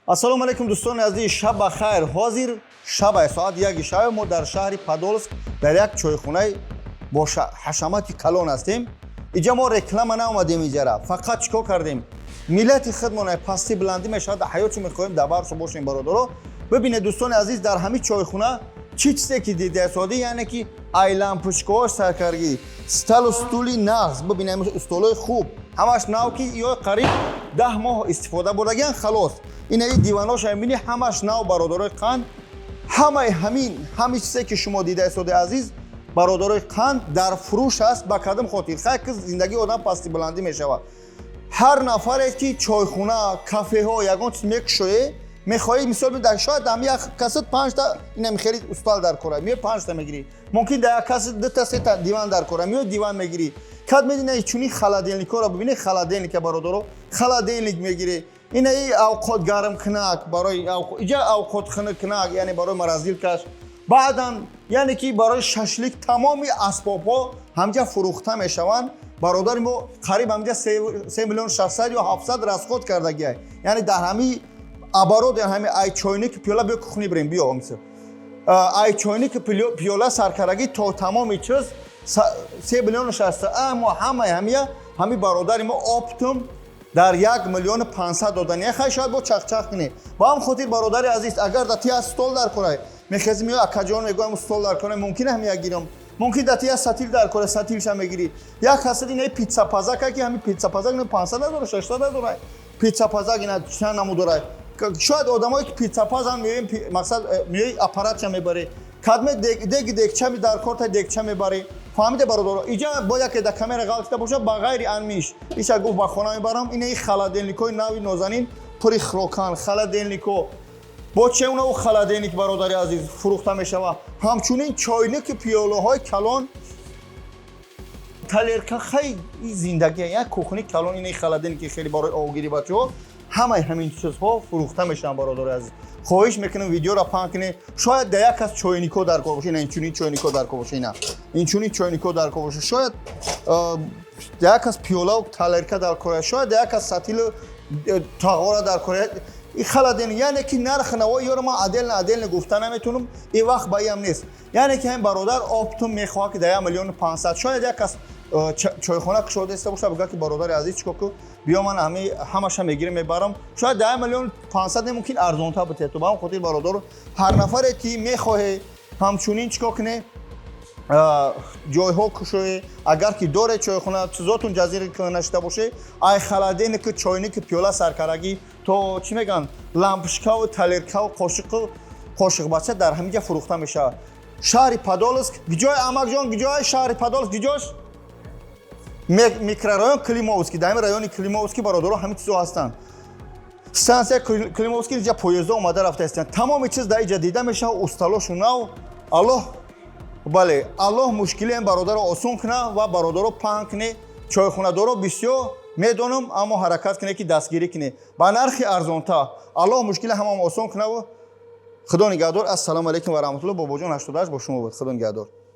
Ассалому алайкум, дӯстони азиз, шаб ба хайр. Ҳозир шаба, соат 1 шаб, мо дар шаҳри Подолск дар як чойхонаи бо ҳашамати калон ҳастем. Иҷа мо реклама наомадем, иҷара фақат чикор кардем? Миллати худмон пасти баландӣ мешавад, дар ҳаёт чӣ мехоҳем, дар баршо бошем. Бародаро, бибинед, дӯстони азиз, дар ҳамин чойхона чӣ чизе ки дидаисодӣ, яъне ки ай лампочкаҳош саркаргӣ, столу стули нағз, бибинем, столои хуб, ҳамаш нав, ки ё қариб 10 моҳ истифода бурдагиан, халос. Инаи диваноша мебинӣ, ҳамаш нав. Бародарои қанд, ҳамаи ҳамин, ҳамин чизе ки шумо дидаистоди, азиз бародарои қанд, дар фурӯш аст. Ба кадом хотир? Хай, ки зиндагии одам пасти баландӣ мешавад. Ҳар нафаре ки чойхона, кафеҳо, ягон чиз мекушоe, мехоҳӣ, мисол, шояд ҳам як касат панҷта инам хеле устол дар кора, меои, панҷта мегирӣ. Мумкин дар як кас дута, сета диван дар кора, меои, диван мегирӣ. Кад медина, чунин холодильникҳоро бибинӣ, холодильника, бародаро, холодильник мегирӣ. Инаи авқот гармкунак, барои иҷа авқот хунуккунак, яъне барои морозилкаш, баъдан яъне ки барои шашлик, тамоми асбобҳо ҳамҷа фурӯхта мешаванд. Бародари мо қариб ҳамҷа 3 миллион 600 ё 700 расход кардагиай, яъне дар ҳамин оборот, ҳами ай чойники, пиёла. Биё, кухни бирем, биё. Ай чойники, пиёла саркардагӣ то тамоми чиз 3 миллиону 600. Аммо ҳамаи ҳамия ҳами бародари мо оптом дар 1 миллиону 500 додани. Хай, шояд бо чахчах кунӣ. Ба ҳам хотир, бародари азиз, агар да тия стол дар корай, мехези, меои, акаҷон, мегӯям, стол дар корай, мумкин ҳамия гирам. Мумкин да тия сатил дар кора, сатилша мегирӣ. Як ҳасад ина питсапазака, ки ҳами питсапазак 500 ҳазор, 600 ҳазор. Питсапазак ина чанд намуд дорай. Шояд одамое ки питсапазан, меоем, мақсад, меои, аппаратша мебарӣ. Кадме деги, дегча дар корта, дегча мебарӣ. Фаҳмиде, бародаро? Иҷа бо яке да камера ғалтида боша, ба ғайри анмиш иша гуфт, ба хона мебарам. Ина холодильникҳои нави нозанин, пури хрокан холодильнико, бо чеунаву холодильник, бародари азиз, фурӯхта мешавад. Ҳамчунин чойники, пиёлаҳои калон, тарелка. Хай, зиндагӣ як кухни калон. Ина холодильники хеле барои овгирӣ, бачаҳо, ҳамаи ҳамин чизҳо фурӯхта мешаванд. Бародари азиз, хоҳиш мекунем, видеоро паҳн кунед. Шояд да як кас чойнико дар кор боша, ина инчунин чойнико дар кор боша, ина инчунин чойнико дар кор боша. Шояд да як кас пиёлаву тарелка дар кор, шояд да як кас сатилу тағора дар кор. И холодильник, яъне ки нарх навои ёро ман отдельно отдельно гуфта наметунам, и вақт ба иам нест. Яъне ки ҳамин бародар оптом мехоҳад, ки да 1 миллиону 500. Шояд як кас чойхона кушода иста боша, бигӯяд, ки бародари азиз, чикор ку, биё, ман ҳами ҳамаша мегирам, мебарам. Шояд да 1 миллион 500 мумкин арзонтар битед. То ба ҳам хотир, бародаро, ҳар нафаре ки мехоҳе, ҳамчунин чикор куне, ҷойҳо кушое, агар ки доре чойхона, чизотун ҷазир нашида боше, ай холодильнику, чойнику, пиёла саркарагӣ то, чӣ мегӯянд, лампочкаву тарелкаву қошиқу қошиқбача дар ҳамин ҷа фурӯхта мешавад. Шаҳри Подолск гиҷои, амакҷон, гиҷои шаҳри Подолск гиҷош? Микрорайон Климовский. Дар ҳамин райони Климовский, бародаро, ҳамин чизо ҳастанд. Станция Климовский, иҷа поездо омада рафта истанд. Тамоми чиз дар иҷа дида мешавад. Усталошу нав. Аллоҳ, бале, Аллоҳ мушкилиам бародаро осон куна ва бародаро, паҳн куне. Чойхонадоро бисёр медонам, аммо ҳаракат куне, ки дастгирӣ куне ба нархи арзонтар. Аллоҳ мушкили ҳамам осон кунаву худо нигаҳдор. Ассалому алайкум ва раҳматулло. Бобоҷон 88 бо шумо буд. Худо нигаҳдор.